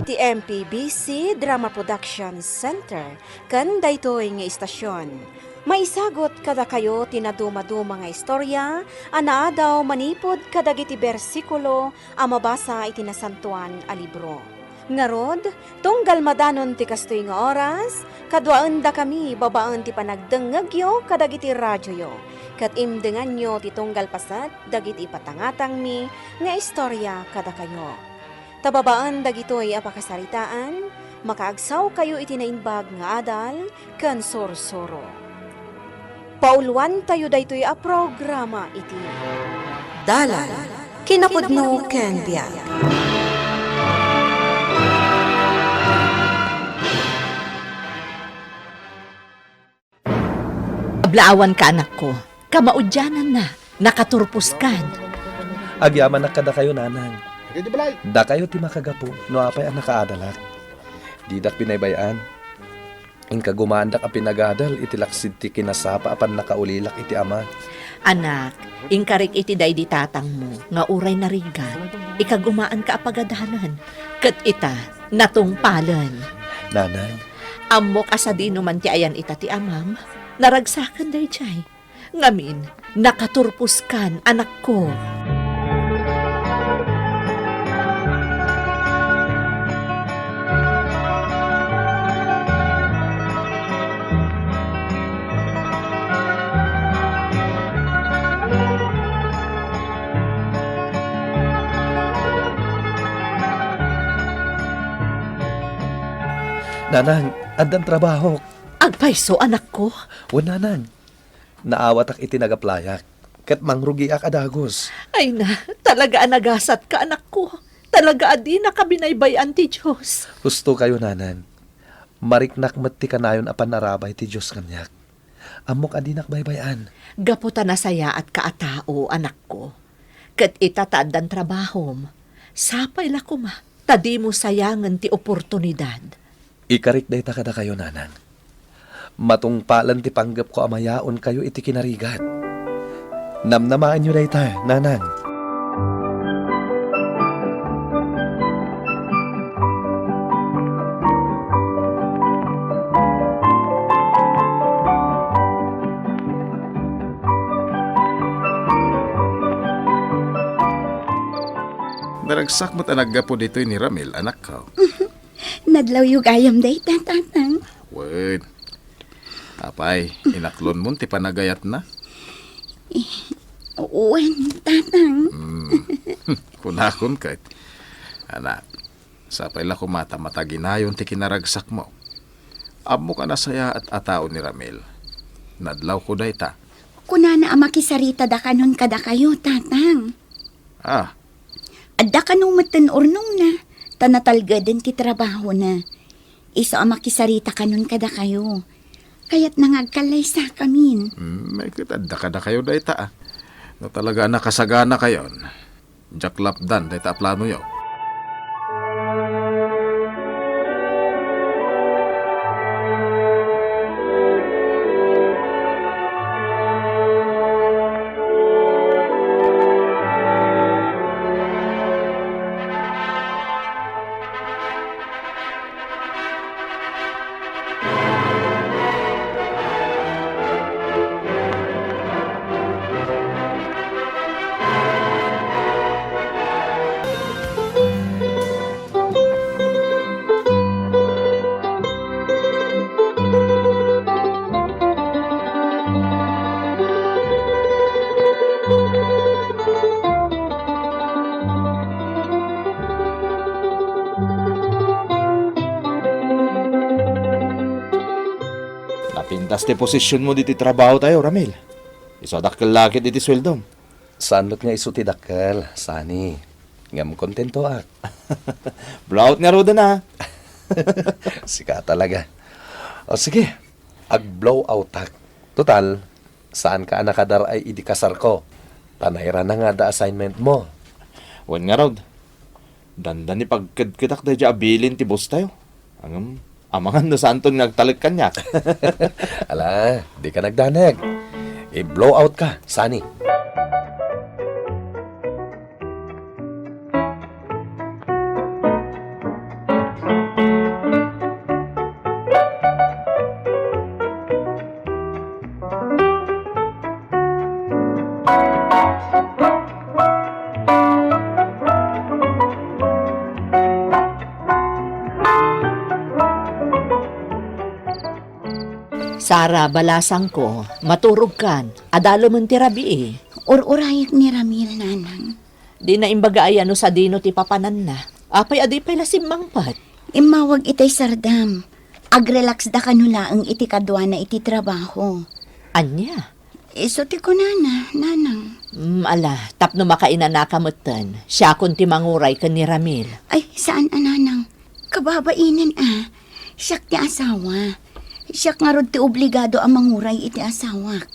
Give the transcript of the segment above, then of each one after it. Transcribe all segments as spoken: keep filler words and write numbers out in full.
ti M P B C Drama Production Center ken daytoy nga istasyon. Maisagut kadakayo ti nadumaduma nga istorya a naadaw manipud kadagiti bersikulo a mabasa iti Nasantoan a Libro. Ngarud, tunggal madanon ti kastoy nga oras, kaduaendakami babaen ti panagdengngegyo kadagiti radioyo, ket imdenganyo ti tunggal paset dagiti ipatangatangmi nga istorya kadakayo. Ta babaen dagitoy a pakasaritaan, makaagsawkayo iti naimbag nga adal ken sursuro. Pauluantayo daytoy a programa iti Dalan, Kinapudno ken Biag. Ablaawanka, anakko. Kamaudiananna, nakaturposkan. Agyamanak kadakayo, nanang. Dakayo ti makagapu no apay a nakaadalak. Didak binaybay-an. Inka gumaandak a pinagadal iti laksid ti kinasapa a pannakaulilak iti ama. Anak, inkarik iti daydi tatangmo nga uray narigat, ikagumaanka a pagadalan, ket ita, natungpalen. Nanang. Ammok a sadino man ti ayan ita ti amam, naragsakan daydiay. Ngamin, nakaturposkan, anakko. Nanang, addan trabahok. Agpayso, anakko? Wen, nanang. Naawatak iti nag-applyak, ket mangrugiak a dagus. Ay na, talaga a nagasatka, anakko. Talaga a dinaka binaybay-an ti Dios. Husto kayo, nanang. Mariknak met ti kanayon a panarabay ti Dios kaniak. Ammok a dinak baybay-an. Gapu ta nasayaatka a tao, anakko. Ket ita ta addan trabahom, sapay la koma ta dimo sayangen ti oportunidad. Ikarik dayta kadakayo, nanang. Matungpalen ti panggepko a mayaonkayo iti kinarigat. Namnamaenyo dayta, nanang. Naragsak met a naggapu ditoy ni Ramil, anakko. Nadlawyo gayam dayta, Tatang. Wen. Apay, inaklonmon ti panagayatna? Eh, wen, Tatang. Hmm. Kunakon ket. Anak, sapay la koma ta mataginayon ti kinaragsakmo. Ammok a nasayaat a tao ni Ramil. Nadlawko dayta. Kunana a makisarita dakanon kadakayo, Tatang. Ah. Adda kano metten urnongna, ta natalgeden ti trabahona. Isu a makisarita kanon kadakayo. Kayatna nga agkallaysakamin. Hmm, may ket adda kadakayo dayta, ah. No talaga a nakasaganakayon, diak lapdan dayta a planoyo. Napintas ti posisionmo ditoy trabahotayo, Ramil. Isu a dakkel la ket iti sueldom. Saan met nga isu ti dakkel, Sunny. Ngem kontentoak. Blowout ngaruden, a. Sika talaga. O sige, ag-blowoutak. Total, saanka a nakadar-ay idi kasarko. Ta nairana nga adda assignmentmo. Wen ngarud, dandani pagkedkedak daydiay a bilin ti bosstayo. Ngem, amangan no saanton nga agtalek kaniak. Ala, dika nagdanag. I-blowoutka, Sunny. Sara, balasangko, maturogkan. Adda lumen ti rabii. Ur-urayek ni Ramil, nanang. Dina imbaga aya no sadino ti papananna. Apay a di pay la simmangpet? Immawag itay sardam. Agrelax da kano laeng iti kaduana iti trabaho. Ania? Isu ti kunana, nanang. Mm, ala, tapno makainanaka metten, siakon ti manguray ken ni Ramil. Ay, saan a nanang. Kababainen a. Siak ti asawa. Siak ngarud ti obligado a manguray iti asawak.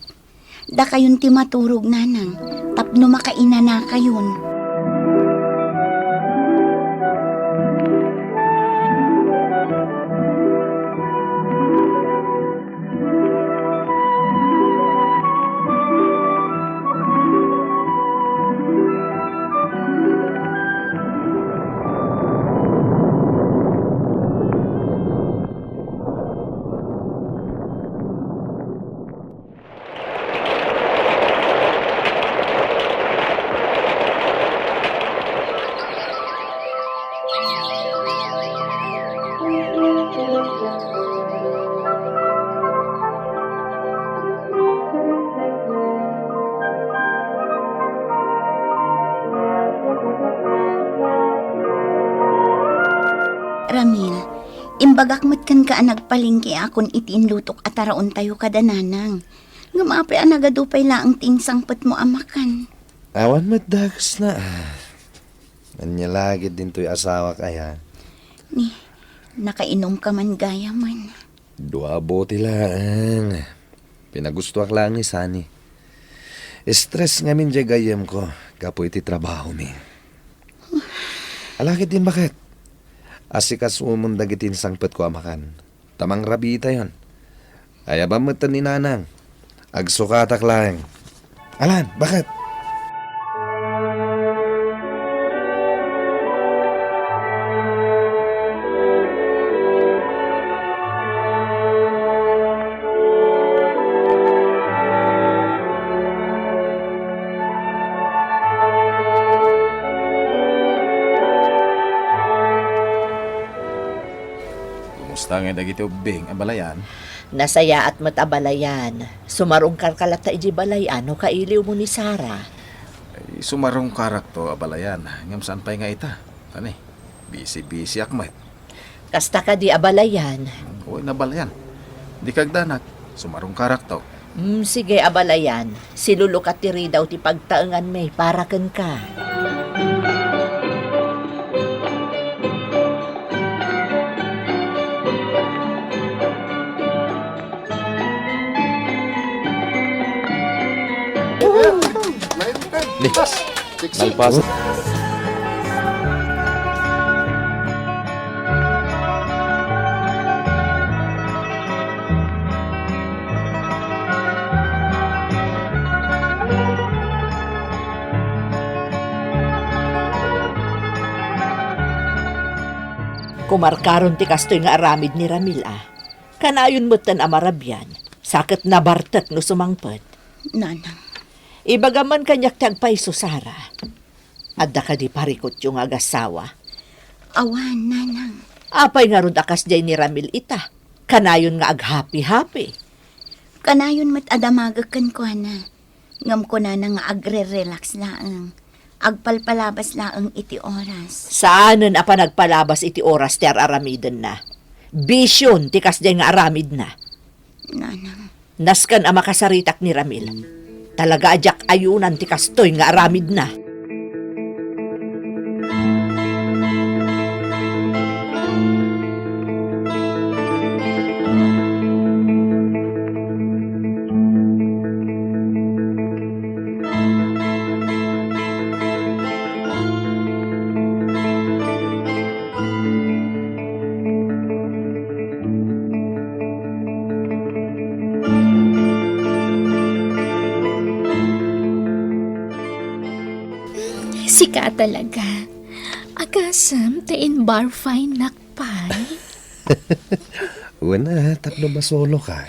Dakayon ti maturog, nanang, tapno makainanakayon. Ramil, imbagak met kenka a nagpalengkeakon iti inlutok a taraontayo kada nanang. Ngem apay a nagadu pay laeng ti insangpetmo a makan? Awan met dakesna, a. Ania la ketdin toy asawak aya? Ni, nakainumka man gayamen. Dua a bote laeng. Pinagustoak laeng ni Sunny. Stress ngamin diay gayyemko gapu iti trabahomi. Ala ketdin baket. Asikasomon dagiti insangpetko a makan. Ta mangrabiitayon. Ayabam metten ni Nanang. Agsukatak laeng. Alan, baket? Kumusta ngay dagiti ubbing, abalayan? Nasayaat met, abalayan. Sumarungkarka latta idiay balay a no kailiwmo ni Sara. Ay, sumarungkarakto, abalayan. Ngem saan pay nga ita? Kani, bisi-bisiak met. Kasta kadi, abalayan? Oy, abalayan. Dika agdanag. Sumarungkarakto. Mm, sige, abalayan. Silulukat ti ridaw ti pagtaenganmi para kenka. Ni. Sexy. Nalpas. Kumarkaron ti kastoy nga aramid ni Ramil a. Kanayon metten a marabian, sa ket nabartek no sumangpet. Nanang. Ibagam man kaniak ti agpayso, Sara. Adda kadi parikutyo nga agassawa? Awan, nanang. Apay ngarud a kasdiay ni Ramil ita? Kanayon nga aghapi-hapi. Kanayon met a damagek kenkuana. Ngem kunana nga agre-relax laeng. Agpalpalabas laeng iti oras. Saanen a panagpalabas iti oras ti ar-aramidenna. Bision ti kasdiay nga aramidna. Nanang. Nasken a makasaritak ni Ramil. Talaga a diak ayunan ti kastoy nga aramidna. Sika talaga. Agasem ta imbarfinenak pay. Wen a, tapno masoloka.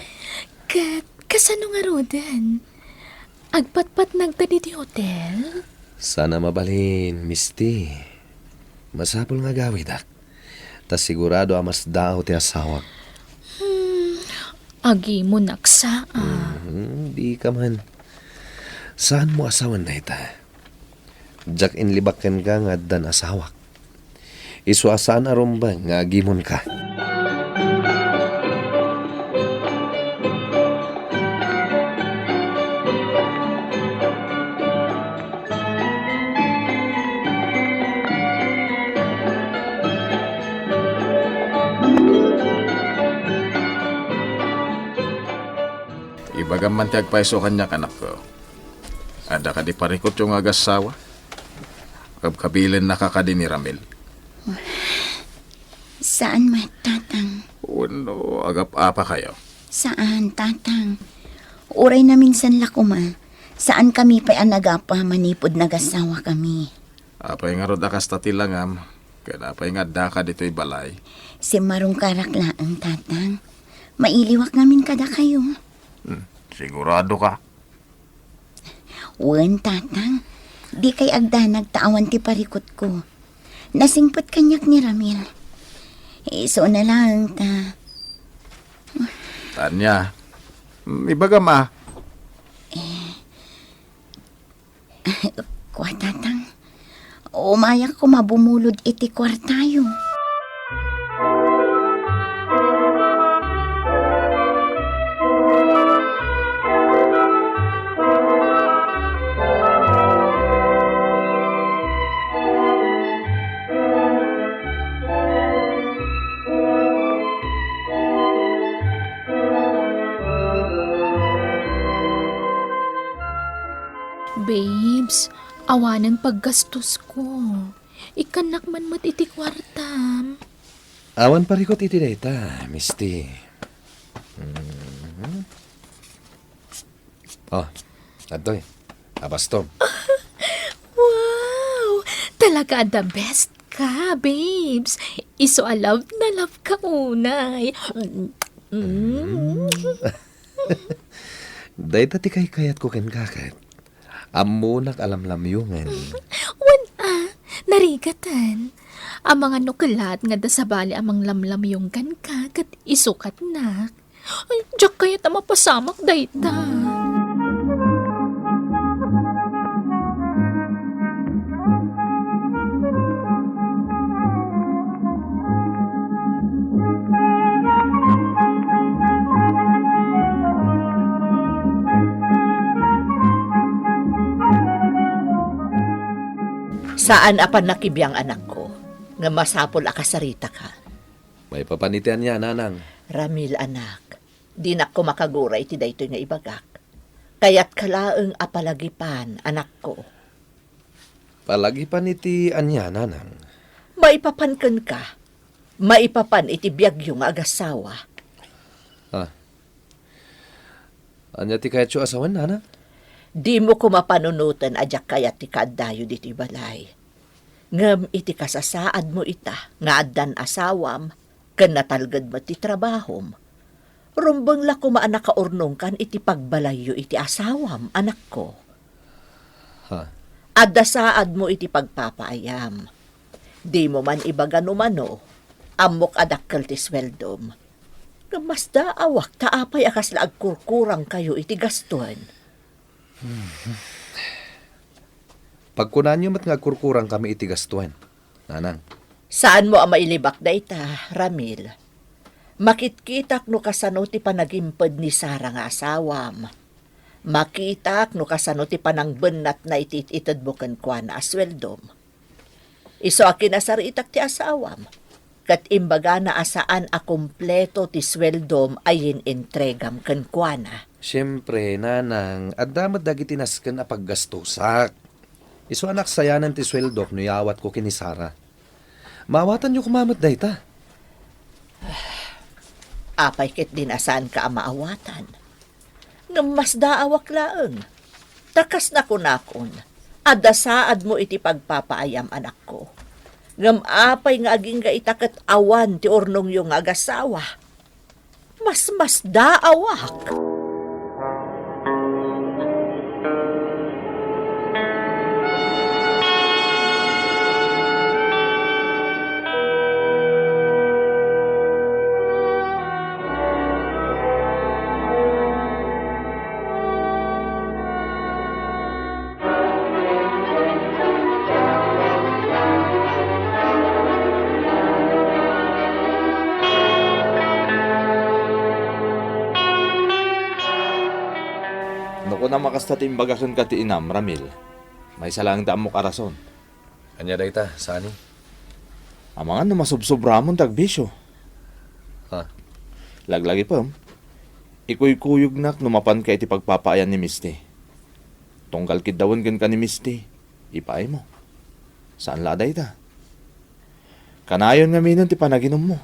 Ket kasano ngaruden? Agpatpatnagta ditoy hotel? Saan a mabalin, misti. Masapul nga agawidak. Ta sigurado a masdaaw ti asawak. Hmm, Agimonnak saan. Mhm, dika man. Saanmo a sawen dayta. Diak inlibak kenka nga addan asawak. Isu a saan a rumbeng nga agimonka. Ibagam man ti agpayso kaniak, anakko. Adda kadi parikutyo nga agassawa? Kabkabilennaka kadi ni Ramil? Saan met, Tatang. Wenno, agap-apakayo? Saan, Tatang. Uray naminsan la koma, saan kami pay a nagapa manipud nagassawa kami. Apay ngarud a kasta ti langam, ken apay nga addaka ditoy balay? Simmarungkarak laeng, Tatang. Mailiwak ngamin kadakayo. Hmm, sigurado ka? Wen, Tatang. Dikay agdanag ta awan ti parikutko. Nasingpet kaniak ni Ramil. Isu na laeng ta. Tanya, ibagam a. Kua, Tatang. Umayak koma bumulod iti kuartayo. Babes, awanen paggastosko. Ikkannak man met iti kuartam. Awan parikut iti dayta, Misti. Mhm. Oh, adtoy. Abastom. Wow! Talaga a the best ka, babes. Isu a love na love ka unay. Mm. Mm. Dayta ti kaykayatko kenka ket. Ammonak a lamlamyongen. Wen a, narigaten. Amangan no kelat nga adda sabali a manglamlamyong kenka ket isukatnak. Ay, diak kayat a mapasamak dayta. Saan a pannakibiang, anakko, nga masapul a kasaritaka. Maipapan iti ania, nanang? Ramil, anak, dinak koma kagura iti daytoy nga ibagak. Kayatka laeng a palagipan, anakko. Palagipan iti ania, nanang? Maipapan kenka. Maipapan iti biagyo nga agassawa. Ah. Ania ti kayatyo a sawen, nanang? Dimo koma panunoten a diak kayat ti kaaddayo ditoy balay. Ngem iti kasasaadmo ita nga addan asawam ken natalged met ti trabahom, rumbeng la koma a nakaurnongkan iti pagbalayyo iti asawam, anakko. Ha? Adda saadmo iti pagpapaayam. Dimo man ibaga no mano, ammok a dakkel ti sueldom. Ngem masdaawak ta apay a kasla agkurkurangkayo iti gastoen. Pagkunanyo met nga agkurkurangkami iti gastoen, nanang. Saanmo a mailibak dayta, Ramil. Makitkitak no kasano ti panagimped ni Sara nga asawam. Makitak no kasano ti panangbennatna iti it-itedmo kenkuana a sueldom. Isu a kinasaritak ti asawam, ket imbagana a saan a kompleto ti sueldom a yin-intregam kenkuana. Siempre, nanang, adda met dagiti nasken a paggastosak. Isu a naksayanan ti sueldok no yaawatko ken ni Sara. Maawatanyo koma met dayta. Apay ketdin a saanka a maawatan? Ngem masdaawak laeng. Ta kas nakunakon, adda saadmo iti pagpapaayam, anakko. Ngem apay nga agingga ita ket awan ti urnongyo nga agassawa? Masmasdaawak. Namakasta ti imbaga kenka ti inam, Ramil. Maysa laeng ti ammok a rason. Ania dayta, Sani? Amangan no masubsubramon ti agbisio. Ha? Laglagipem, ikuykuyognak no mapanka iti pagpapaayan ni Misty. Tunggal kiddawen kenka ni Misty, ipaaymo. Saan la a dayta. Kanayon ngamin ti panaginummo.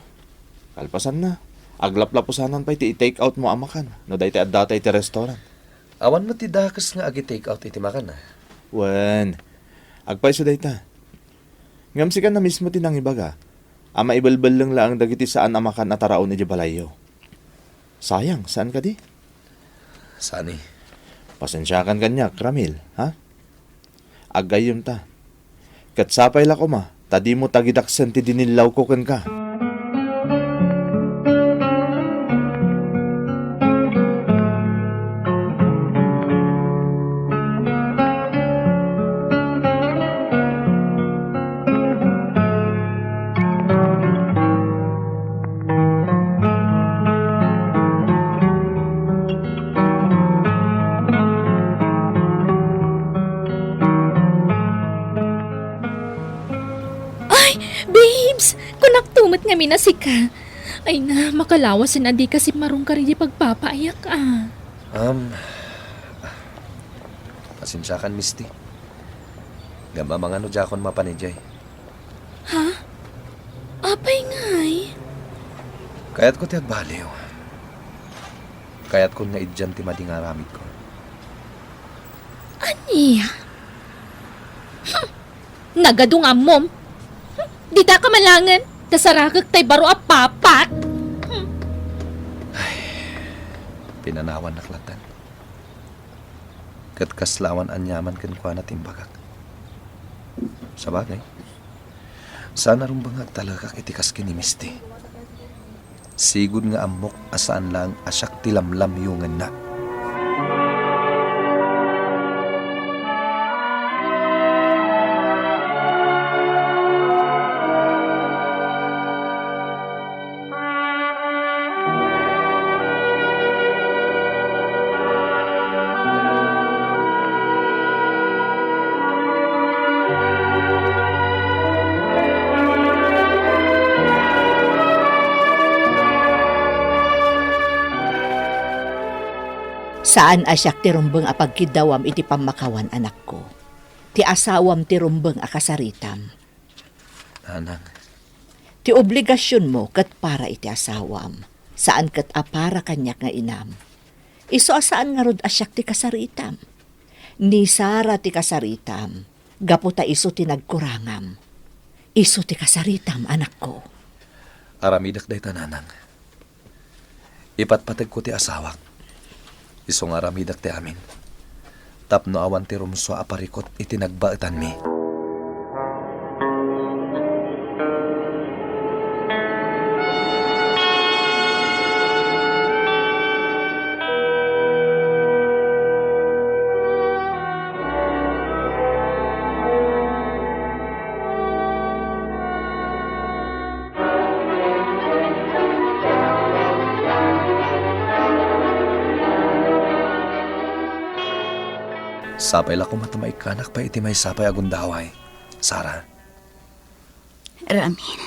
Kalpasanna, aglaplapusanan pay ti i-take out mo a makan no dayta addata iti restaurant. Awan met ti dakes nga agi-take out iti makan, a? Wen, agpayso dayta. Ngem sika na mismo ti nangibaga a maibelbelleng laeng dagiti saan a makan a taraon idiay balayyo. Sayang, saan kadi? Sani. Pasensiakan kaniak, Ramil, ha? Aggayyemta. Ket sapay la koma ta dimo tagidaksen ti dinillawko kenka. Ay, babes! Kunakto met ngamin a sika. Ay na, makalawasen a dika simmarong kadi pagpapaayak, a. Um, pasensiakan, Misty. Ngem amangan no diakon mapan idiay. Ha? Apay ngay? Kayatko ti agbaliw. Kayatkon nga idian ti madi nga aramidko. Ania? Hmm. Nagadu nga ammom. Hmm. Dita ka malangen. Ta sarakek tay baro a papak. Hmm. Pinanawannak latta. Ket kasla awan aniaman kenkuana ti imbagak. Sabagay, saan a rumbeng nga agtalekak iti kas ken ni Misty. Sigud nga ammok a saan laeng a siak ti lamlamyongenna. Saan a siak ti rumbeng a pagkiddawam iti pammakawan, anakko. Ti asawam ti rumbeng a kasaritam. Nanang. Ti obligasionmo ket para iti asawam, saan ket a para kaniak nga inam. Isu a saan ngarud a siak ti kasaritam. Ni Sara ti kasaritam, gapu ta isu ti nagkurangam. Isu ti kasaritam, anakko. Aramidek dayta, nanang. Ipatpategko ti asawak. Isu nga aramidek ti amin. Tapno awan ti rumsua a parikut iti nagbaetanmi. Sapay la koma ta maikkanak pay iti maysa pay a gundaway, Sara. Ramil.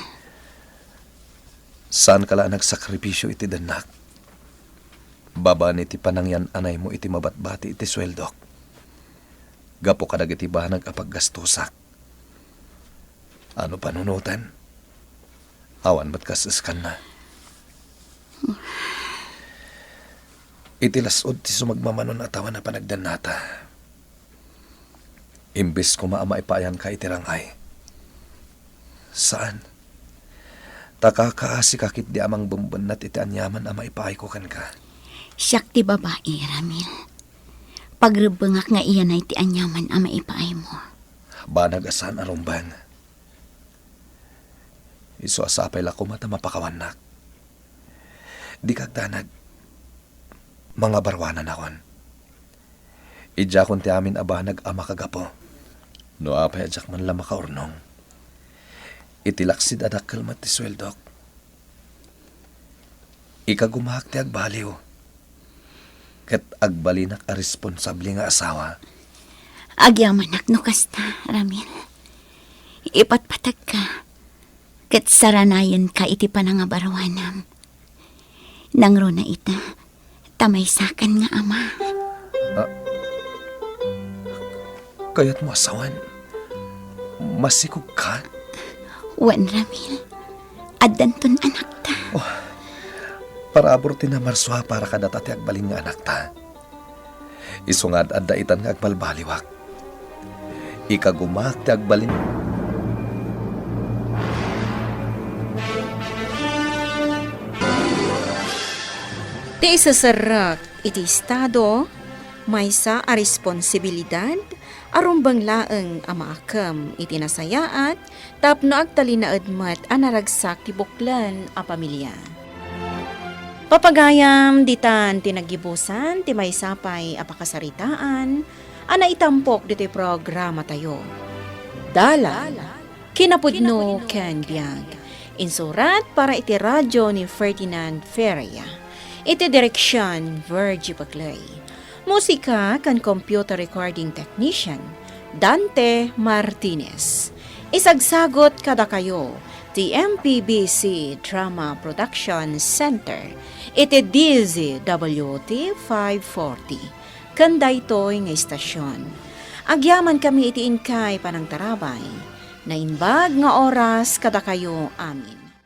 Saanka la a nagsakripisio iti dennak. Babaen iti panangyan-anaymo iti mabatbati iti sueldok. Gapu kadagiti banag a paggastosak. A no panunoten, awan met kas-eskanna. Iti las-ud ti sumagmamanon a tawen a panagdennata. Imbes koma a maipaayanka iti rang-ay. Saan. Ta kakaasika ketdi a mangbembennat iti aniaman a maipaayko kenka. Siak ti babai, Ramil. Pagrebbengak nga iyanay ti aniaman a maipaaymo. Banag a saan a rumbeng. Isu a sapay la koma ta mapakawannak. Dika agdanag. Mangabaruananakon. Idiakon ti amin a banag a makagapu. No apay a diak man la makaurnong. Iti laksid a dakkel met ti sueldok. Ikagumaak ti agbaliw. ket agbalinak a responsable nga asawa. Agyamanak no kasta, Ramil. Ipatpategka, ket saranayenka iti panangabaruanam. Nangruna ita, ta maysakan nga ama. Ah, kayatmo a sawen, masikogka? Wen, Ramil. Addanton anakta. Oh, parabur ti namarsua para kadata ti agbalin nga anakta. Isu nga ad-adda itan nga agbalbaliwak. Ikagumak ti agbalin. Ti iseserrek iti estado, maysa a responsibilidad a rumbeng laeng a maakem iti nasayaat tapno agtalinaed met a naragsak ti buklen a pamilia. Papagayam, ditan ti naggibusan ti maysa pay a pakasaritaan a naitampok ditoy programatayo. Dalan, kinapudno ken biag. Insurat para iti radyo ni Ferdinand Feria. Iti direksion, Virgie Paclay. Musika ken computer recording technician, Dante Martinez. Isagsagot kadakayo ti M P B C Drama Production Center iti D Z W T five forty ken daytoy nga istasion. Agyamankami iti inkay panangtarabay. Naimbag nga oras kadakayo amin.